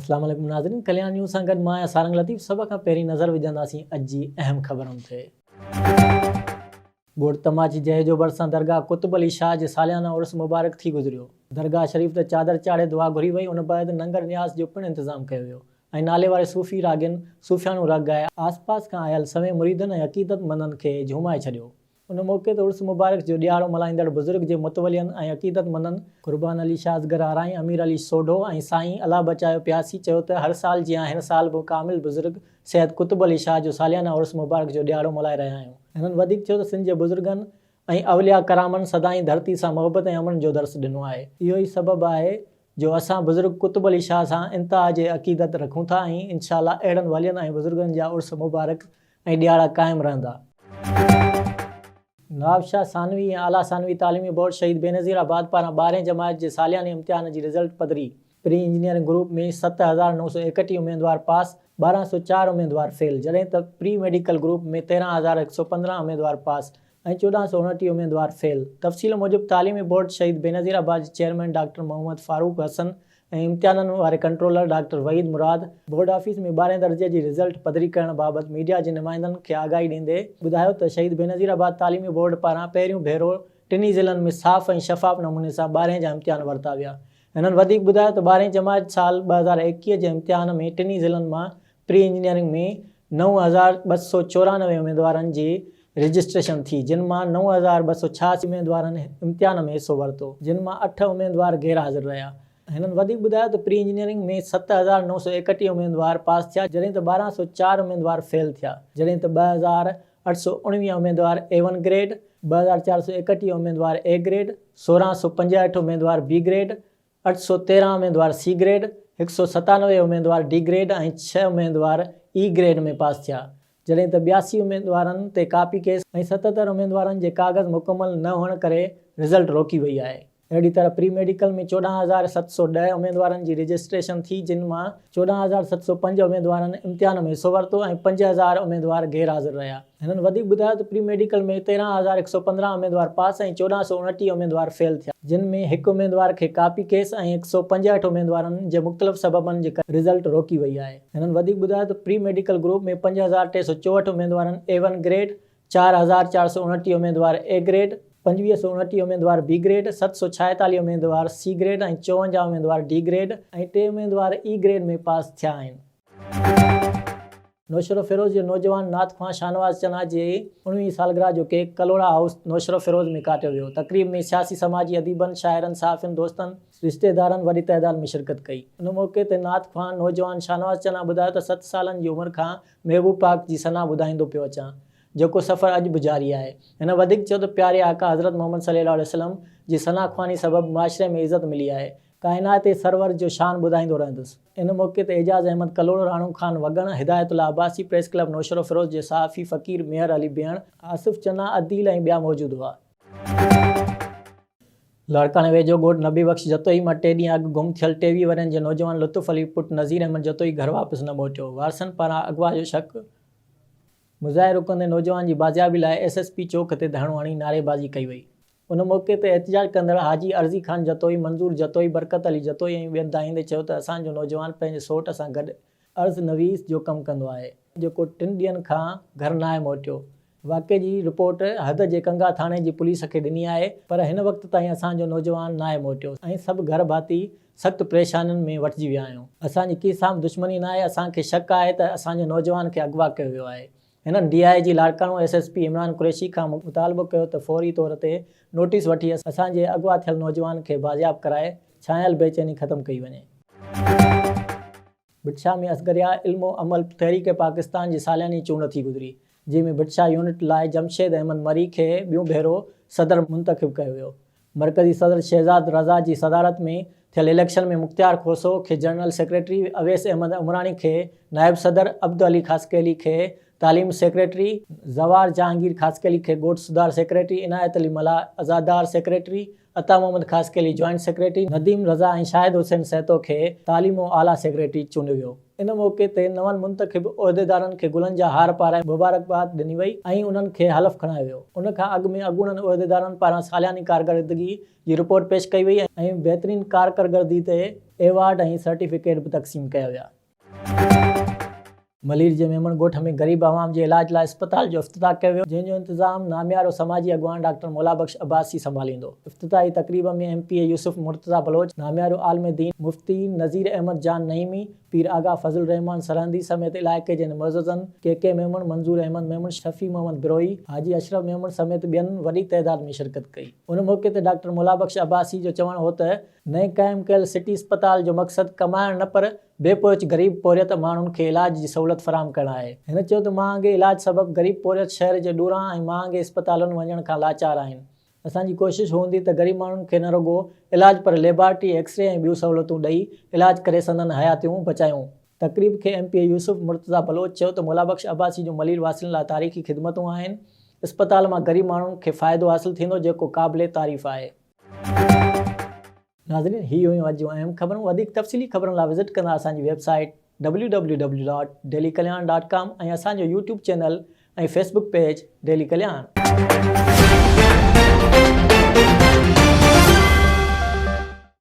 اسلام عليڪم ناظرين ڪليان نيوز سان گڏ مان آهيان سارنگ لطيف سڀ کان پهرين نظر وجهنداسين اڄ جي اهم خبرن تي. ڳوٺ تماچي جهيجو ڀرسان درگاهه قطب علي شاهه جي ساليانه عرس مبارڪ ٿي گذريو. درگاهه شريف تي چادر چاڙهي دعا گهري وئي ان بعد ننگر نياز جو پڻ انتظام ڪيو ويو ۽ نالي واري صوفي راڳين صوفياڻو رڳ ڳائي آسپاس کان آيل سوين مريدن ۽ عقيدتمندن کي جهومائي ڇڏيو. ان موقعي تي عرس مبارڪ جو ڏهاڙو ملهائيندڙ بزرگ جي متولين ۽ عقيدتمندن قربان علي شاهه اصغر آرائين، امير علي سوڍو ۽ سائين الله بچايو پياسي چيو ته هر سال جيان هن سال به ڪامل بزرگ سيد قطب علي شاهه جو ساليانه عرس مبارڪ جو ڏهاڙو ملهائي رهيا آهيون. هنن وڌيڪ چيو ته سنڌ جي بزرگن ۽ اولياء ڪرامن سدائين ڌرتي سان محبت ۽ امن جو درس ڏنو آهي. اهو ئي سبب آهي جو اسان بزرگ قطب علي شاهه سان انتها جي عقيدت رکون ٿا ۽ انشاء الله اهڙن ولين ۽ بزرگن جا عرس مبارڪ ۽ ڏهاڙا قائم رهندا. نوابشاهه ثانوي ۽ اعليٰ ثانوي تعليمي بورڊ شهيد بينظير آباد پاران ٻارهين جماعت جي سالياني امتحان جي رزلٽ پڌري، پري انجنيئرنگ گروپ ۾ 7931 اميدوار پاس، 1204 اميدوار فيل، جڏهن ته پري ميڊيڪل گروپ ۾ 13115 اميدوار پاس ۽ 1429 اميدوار فيل. تفصيل موجب تعليمي بورڊ شهيد بينظير آباد جي چيئرمين ڊاڪٽر محمد فاروق حسن ۽ امتحانن واري controller doctor Waheed Murad board office ۾ ٻارهين درجي جي رزلٽ پڌري ڪرڻ بابت ميڊيا جي نمائندن کي آگاهي ڏيندي ٻڌايو ته شهيد بينظير آباد تعليمي بورڊ پاران پهريون ڀيرو ٽنهي ضلعن ۾ صاف ۽ شفاف نموني سان ٻارهين جا امتحان ورتا ويا. هنن وڌيڪ ٻڌايو ته ٻارهين جماعت سال 2021 جي امتحان ۾ ٽنهي ضلعن مان پري انجنيئرنگ ۾ 9294 اميدوارن جي رجسٽريشن ٿي، جن مان 9286 اميدوارن امتحان ۾ حصو ورتو، جن مان اٺ اميدوار غير حاضر رهيا. هنن وڌيڪ ٻڌايو ته پري انجنيئرنگ ۾ 7931 اميدوار پاس ٿيا، جڏهن ته 1204 اميدوار فيل ٿيا، جڏهن ته 2819 اميدوار اي ون گريڊ، 2431 اميدوار اي گريڊ، 1665 اميدوار بي گريڊ، 813 اميدوار سي گريڊ، 197 اميدوار ڊي گريڊ ۽ ڇهه اميدوار اي گريڊ ۾ پاس ٿيا، جڏهن ته 82 اميدوارن تي ڪاپي ڪيس ۽ 77 اميدوارن جي ڪاغذ مڪمل نه هئڻ ڪري رزلٽ روڪي وئي آهي. اهڙي طرح پري ميڊيڪل ۾ 14710 اميدوارن جي رجسٽريشن ٿي جن مان 14705 اميدوارن امتحان ۾ حصو ورتو ۽ 5000 اميدوار غير حاضر رهيا. هنن وڌيڪ ٻڌايو ته پري ميڊيڪل ۾ 13115 اميدوار پاس ۽ 1429 اميدوار فيل ٿيا، جن ۾ هڪ اميدوار کي ڪاپي ڪيس ۽ 165 اميدوارن جي مختلف سببن جي ڪري رزلٽ روڪي وئي آهي. هنن وڌيڪ ٻڌايو ته پري ميڊيڪل گروپ ۾ 5364 اميدوارن اي ون گريڊ، 4429 اميدوار اي گريڊ، 2529 اميدوار بي گريڊ، 746 اميدوار سي گريڊ ۽ 54 اميدوار ڊي گريڊ ۽ ٽي اميدوار اي گريڊ ۾ پاس ٿيا آهن. نوشهروفيروز جي نوجوان نعت خوان شاهنواز چنا جي اڻويهين سالگرهه جو ڪيڪ ڪلهوڙا هائوس نوشهروفيروز ۾ ڪاٽيو ويو. تقريب ۾ سياسي سماجي اديبن، شاعرن، صحافين، دوستن، رشتيدارن وڏي تعداد ۾ شرڪت ڪئي. ان موقعي تي نعت خوان نوجوان شاهنواز چنا ٻڌايو ته ست سالن جي عمر کان محبوب پاڪ جي ثنا ٻڌائيندو پيو اچان جيڪو سفر اڄ به جاري آهي. هن وڌيڪ چيو ته پياري آقا حضرت محمد صلي الله عليه وسلم جي ثنا خواني سبب معاشري ۾ عزت ملي آهي. ڪائنات سرور جو شان ٻڌائيندو رهندس. ان موقعي تي اعجاز احمد ڪلهوڙو، راڻو خان وڳڻ، هدايت الله عباسي، پريس ڪلب نوشهروفيروز جي صحافي فقير ميهر علي بيهڻ، آصف چنا، عديل ۽ ٻيا موجود هئا. لاڙڪاڻي ويجهو ڳوٺ نبي بخش جتوئي مان ٽي ڏينهن اڳ گم ٿيل 23 ورهين جي نوجوان لطف علي پٽ نذير احمد جتوئي گهر واپس نه موٽيو، وارثن پاران اغوا جو شڪ مظاهرو ڪندي نوجوان جي بازيابي لاء ايس ايس پي چوڪ تي ڌرڻو هڻي نعريبازي ڪئي وئي. ان موقعي تي احتجاج ڪندڙ حاجي عرضي خان جتوئي، منظور جتوئي، برڪت علي جتوئي ۽ ٻين دانهيندي چيو ته اسان جو نوجوان پنهنجي سوٽ سان گڏ عرض نويس جو ڪم ڪندو آهي، جيڪو ٽن ڏينهن کان گهر ناهي موٽيو، واقعي جي رپورٽ حد جي ڪنگا ٿاڻي جي پوليس کي ڏني آهي پر هن وقت تائين اسان جو نوجوان ناهي موٽيو ۽ سڀ گهر ڀاتي سخت پريشانين ۾ وٺجي ويا آهيون، اسان جي ڪنهن سان به دشمني ناهي، اسان کي شڪ آهي ته اسان جي نوجوان کي اغوا ڪيو ويو آهي. هنن D I G Larkana S S P Imran Qureshi کان مطالبو ڪيو ته فوري طور تي نوٽيس وٺي اسان جي اغوا ٿيل نوجوان کي بازياب ڪرائي ڇانيل بيچيني ختم ڪئي وڃي. ڀٽشاهه ۾ اصغريا علم و عمل تحريڪ پاڪستان جي سالياني چونڊ ٿي گذري، جنهن ۾ ڀٽشاهه يونٽ لاء جمشيد احمد مري کي ٻيون ڀيرو صدر منتخب ڪيو ويو. مرڪزي صدر شهزاد رضا جي صدارت ۾ ٿيل اليڪشن ۾ مختيار کوسو کي جنرل سيڪريٽري، اويس احمد عمراڻي کي نائب صدر، عبد علي خاصخيلي کي تعليم سيڪريٽري، زوار جهانگير خاصخيلي کي ڳوٺ سڌار سيڪريٽري، عنايت علي ملاح عزادار secretary, Ata Muhammad Khaskheli joint secretary, Nadeem Raza ۽ Shahid Hussain Sahito کي تعليم و اعليٰ سيڪريٽري چونڊيو ويو. ان موقعي تي نون منتخب عهديدارن کي گلن جا هار پارائي مبارڪباد ڏني وئي ۽ انهن کي حلف کڻايو ويو. ان کان اڳ ۾ اڳوڻن عهديدارن پاران سالياني ڪارڪردگي جي رپورٽ پيش ڪئي وئي ۽ بهترين ڪارڪرگردي تي ايوارڊ ۽ سرٽيفڪيٽ به تقسيم ڪيا ويا. ملير جي ميمڻ ڳوٺ ۾ غريب عوام جي علاج لاء اسپتال جو افتتاح ڪيو ويو، جنهن جو انتظام ناميارو سماجي اڳواڻ ڊاڪٽر مولابخش عباسي سنڀاليندو. افتتاحي تقريب ۾ M P A Yousuf Murtaza Baloch, ناميارو عالم دين مفتي نذير احمد جان نعيمي، پير آغا فضل الرحمان سرهندي سميت علائقي جي معززن ڪي ڪي ميمڻ، منظور احمد ميمڻ، شفيع محمد بروهي، حاجي اشرف ميمڻ سميت ٻين وڏي تعداد ۾ شرڪت ڪئي. ان موقعي تي ڊاڪٽر مولابخش عباسي جو چوڻ هو ته نئين قائم ڪيل سٽي اسپتال جو مقصد ڪمائڻ نه پر بي پهچ غريب پورهيت ماڻهن کي علاج جي سهولت فراهم ڪرڻ آهي. هن چيو ته مهانگي علاج سبب غريب پورهيت شهر جي ڏورانهن ۽ مهانگي اسپتالن وڃڻ کان لاچار آهن. اسان جي ڪوشش هوندي ته غريب ماڻهن کي نه رڳو علاج پر ليبارٽري، ايڪسري ۽ ٻيون سهولتون ڏئي علاج ڪري سندن حياتيون بچايون. تقريب کي M P A Yousuf Murtaza Baloch چيو ته مولابخش عباسي جون ملير واسين لاء تاريخي خدمتون آهن، اسپتال مان غريب ماڻهن کي فائدو حاصل ٿيندو جيڪو قابل تعريف آهي. ناظرين هي هيون اڄ جون اهم خبرون وڌيڪ تفصيلي خبرن لاء وزٽ ڪندا اسان جي website W W W dot daily Kalyan dot com ۽ اسان جو YouTube channel ۽ Facebook page daily Kalyan.